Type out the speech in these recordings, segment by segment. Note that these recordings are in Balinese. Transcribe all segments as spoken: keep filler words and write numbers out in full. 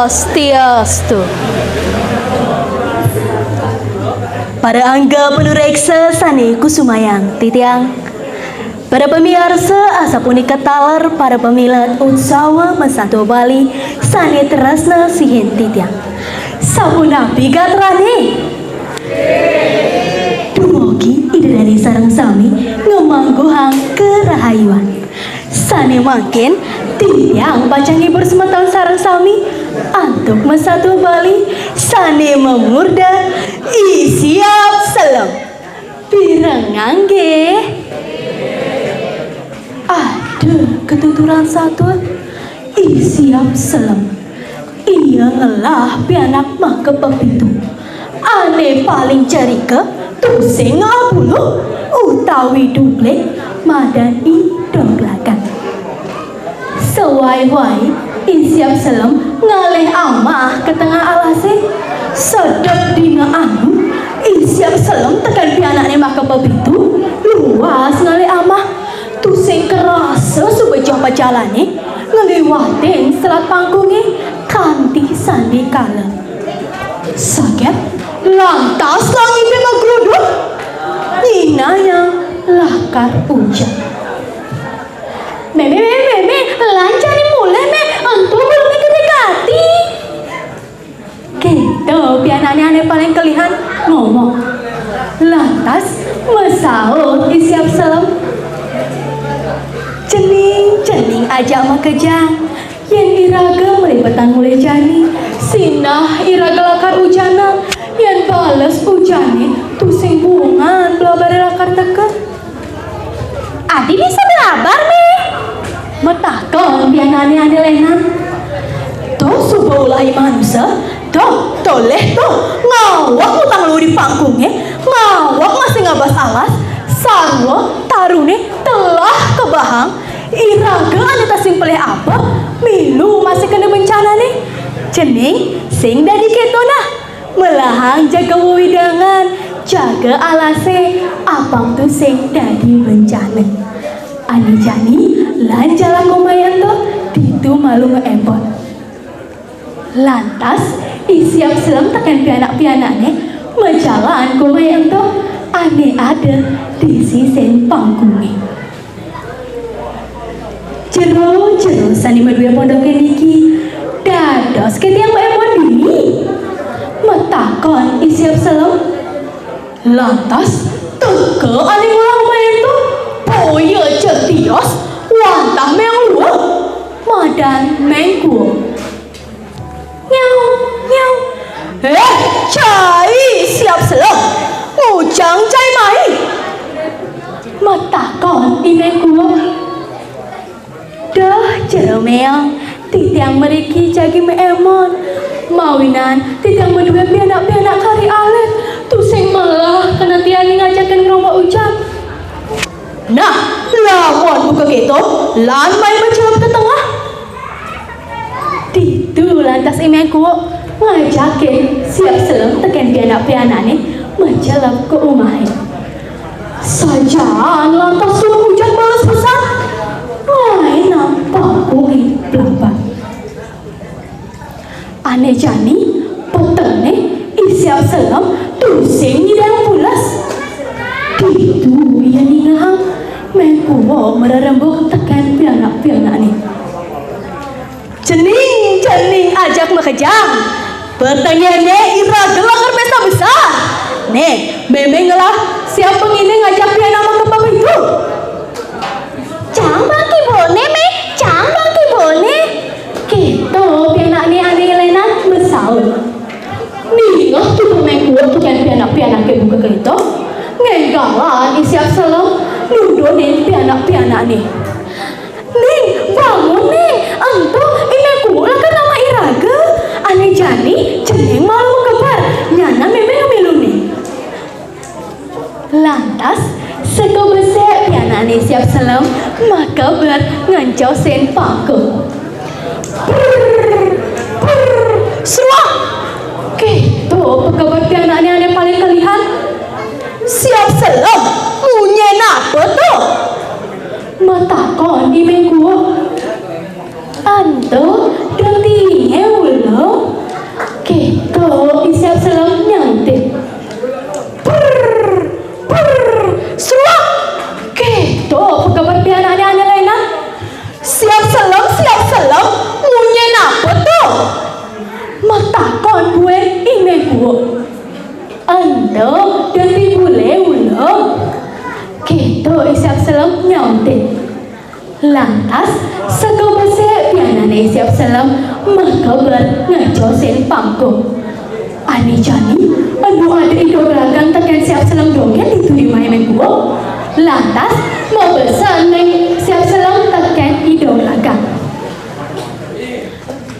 Swastiastu. Para angga panureksa sané kusumayang titiang. Para pamiarsa, asapunika taler para pamilet Utsawa Masatua Bali sané tresna sihin titiang. Sapunapi gatrané? Dumugi Ida Dané sareng sami ngamangguhang karahayuan. Sané mangkin, titiang pacang ngibur semeton sareng sami antuk Masatua Bali sané mamurda I Siap Selem. Pirengang nggih? Ada katuturan satua, I Siap Selem. Ia ngelah pianak makapepitu. Ané paling carika, tusing ngelah bulu utawi dublik madan I Doglagan. Sawai-wai I Siap Selem ngalih amah ka tengah alasé. Sedek dina anu, I Siap Selem tekén pianakné makapepitu luas ngalih amah. Tusing karasa suba jauh pacalané ngliwatin selat pangkungé kanti sandikala. Saget lantas langité magruduk, nyinahang lakar ujan. "Mémé, mémé, mémé, lan jani mulih, Mé, ento gulungé gedé gati." Kéto pianakné ané paling kelihan ngomong. Lantas masaut I Siap Selem, "Cening, cening ajak makejang. Yén iraga malipetan mulih jani, sinah iraga lakar ujanan. Yén bales ujané, tusing buungan blabaré lakar teka." "Adi bisa blabar, Mé?" matakon pianakné ané lénan. "To suba ulah i manusa, to, tolih to, ngawag ngutang luh di pangkungé, ngawag masih ngabas alas, sarwa taruné telah kebahang, iraga ané tusing pelih apa, milu masih kena bencanané. Cening sing dadi kéto nah. Melahang jaga wewidangan, jaga alasé, apang tusing dadi bencana. Ané jani lan jalan ka umahé ento, ditu malu maépon." Lantas I Siap Selem tekén pianak-pianakné majalan ka umahé ento, ané ada di sisin pangkungé. "Jero-jero sané madué pondoké niki, dados ké tiang maépon dini?" matakon I Siap Selem. Lantas teka ané ngolah maénto, boya cetios, wantah méong luwuk, madan Méng Kuuk. "Nyau, nyau." "Héh, cai Siap Selem, ngujang cai mai?" matakon I Méng Kuuk. "Duh, jero méong, titiang mriki jagi maémon. Mawinan titiang madué pianak-pianak kari alit, tusing melah kena tiangé ngajakin ngrombak ujan." "Nah, lamun buka kéto, lan mai macelep ka tengah." Ditu lantas I Méng Kuuk ngajakin Siap Selem tekén pianak-pianakné macelep ka umahé. Sajaan lantas turun ujan bales besar, ngaénang pangkungé blabar. Ané jani petengné I Siap Selem tusing nyidang pules. Ditu ia ningehang Méng Kuuk marerembug tekén pianak-pianakné. "Cening, cening ajak makejang. Petengé né iraga lakar pésta besar. Né, mémé ngelah siap pengine ngajak pianak makapepitu." "Cang bang kiboné, Mé, cang bang kiboné." Kéto pianakné ané lénan masaut. Ningeh tutur Méng Kuuk tekén pianak-pianaké buka kéto, ngénggalan I Siap Selem nudunin pianak-pianakné. "Ning, bangun, Ning. Ento I Méng Kuuk lakar ngamah iraga. Ané jani cening malu makeber, nyanan mémé ngamilu, Ning." Lantas, seka besik pianakné Siap Selem makeber ngencosin pangkung. Prrr, prrr, sruak. Kéto pakeber pianakné ané paling kelihan. "Siap Selem, munyin apa to?" matakon I Méng Kuuk. "Ento, dengdingé ulung, Lo, dadi bule ulo. Kéto I Siap Selem nyautin. Lantas, saka becik pianakné I Siap Selem makeber ngejosin panggung. Ané jani, enu ada I Doglagan tekén Siap Selem dogén ditu di mayemé kuuk. Lantas, mabesen Siap Selem tekén I Doglagan.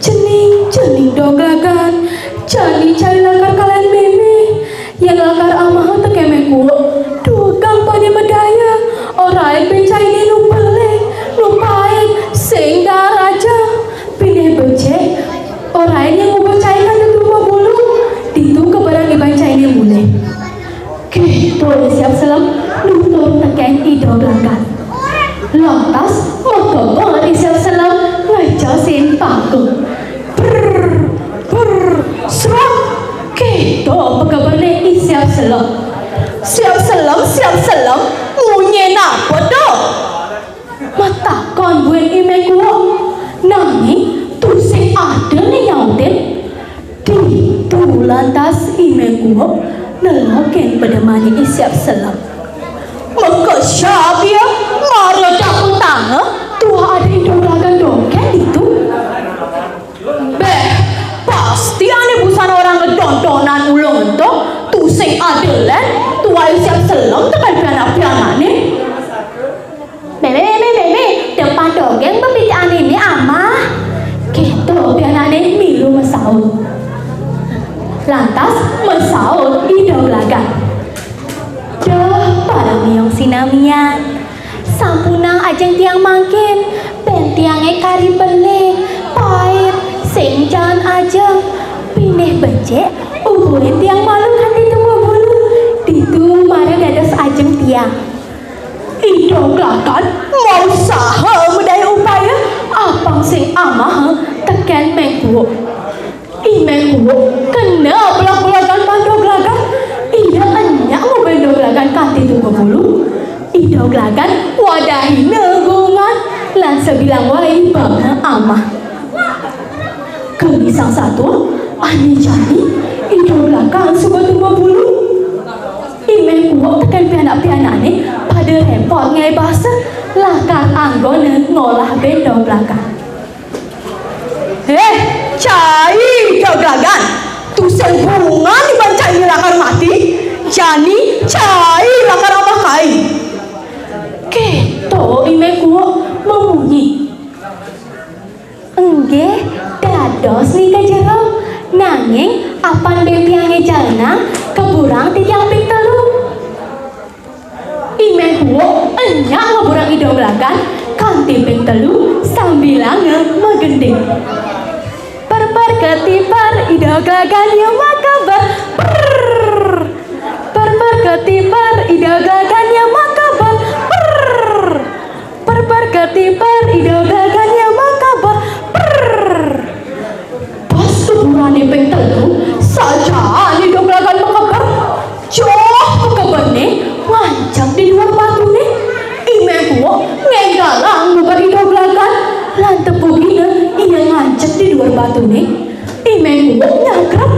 Cening, cening Doglagan, jani cai lakar kalahin mémé. Yén lakar amaha tekén mémé kuuk, dugang pada madaya, orahin bén cainé nu beling, nu pait, sing daraja. Pinih becik, orahin yén ngubah cai kanti tumbuk bulu, ditu keberang iban cainé mulih. Kéto I Siap Selem nutur tekén I Doglagan. Lantas, makeber I Siap Selem ngejosin panggung. Brr, brr, srot. Kéto pakeberné I Siap Selem. "Siap Selem, Siap Selem, munyin apa to?" matakon buin I Méng Kuuk. Nanging tusing ada né nyautin. Ditu lantas I Méng Kuuk nelongin pedemané I Siap Selem. "Makejang ya, mara dapeng tangah, tuah ada I Doglagan dogén ditu." "Béh, pasti ané busan orang ngedondonan ulung ento, tusing ada lén, tuah I Siap Selem tekén pianak-pianakné." "Mémé, mémé, mémé, depan dogén pepitikané né amah." Kéto pianakné milu masaut. Lantas masaut I Doglagan. "Duh, para miyong sinamian. Sampunang ajeng tiang mangkin, bén tiangé kari beling, pait, sing jaan ajeng. Pinih becik, ubuhin tiang malu kanti tumbuk bulu. Ditu mara dados ajeng tiang." I Doglagan mausaha madaya upaya, apang sing amaha tekén Méng Kuuk. I Méng Kuuk kena belog-belogan bang Doglagan. Ia nyak ngubahin Doglagan kanti tumbuk bulu. I Doglagan wadahina guungan lan sabilang wai banga amah. Geni Sang Satua, ané jani I Doglagan suba tumbuk bulu. I Méng Kuuk tekén pianak-pianakné pada répot ngaé basa, lakar anggona ngolah bén Doglagan. "Héh, cai Doglagan, tusing buungan iban cai lakar mati, jani cai lakar amah kai." Kéto I Méng Kuuk mamunyi. "Inggih, dados nika jero, nanging apan bén tiangé jalenang, keburang titiang ping telu." I Méng Kuuk nyak ngeburang I Doglagan kanti ping telu sambilanga magending. "Per-per ketipar I Doglagan ya makeber. Prrrr. Per-per ketipar I Doglagan ya makeber. Prrrr. Per-per ketipar I Doglagan ya makeber. Prrrr." Pas keburané ping telu, sajaan I Doglagan makeber. Joh, pakeberné ngancep di duur batuné. I Méng Kuuk ngénggalang muber I Doglagan, lan tepukina ia ngancep di duur batuné. I Méng Kuuk nyagrep,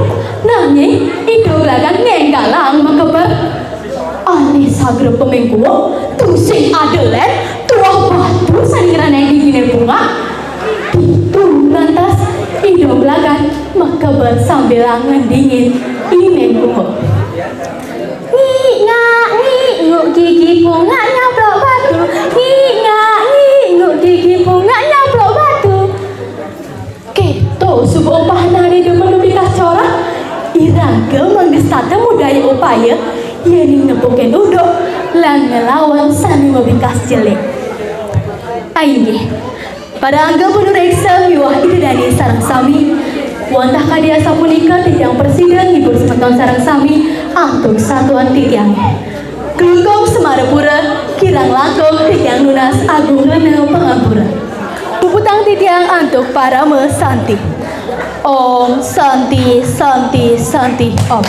nanging I Doglagan ngénggalang makeber. Ané sagrepé Méng Kuuk, tusing ada lén, tuah batu sané ngranayang giginé bungak. Ditu lantas I Doglagan makeber sambilanga ngendingin I Méng Kuuk. Ngik ngak ngik nguk gigi bungak nyaplok batu. Ngik ngak ngik nguk gigi bungak nyaplok batu. Kéto suba upahanané demen mabikas corah, iraga mangda setata madaya upaya, yéning nepukin unduk, lan nglawan sané mabikas jelék. Inggih, para angga panuréksa miwah ida dané sareng sami, wantah kadi asapunika titiang prasida ngibur semeton sareng sami antuk satuan titiang. Klungkung Semarapura, kirang langkung titiang nunas agung rena pangampura. Puputang titiang antuk parama santi. Om Santi, Santi, Santi, Om.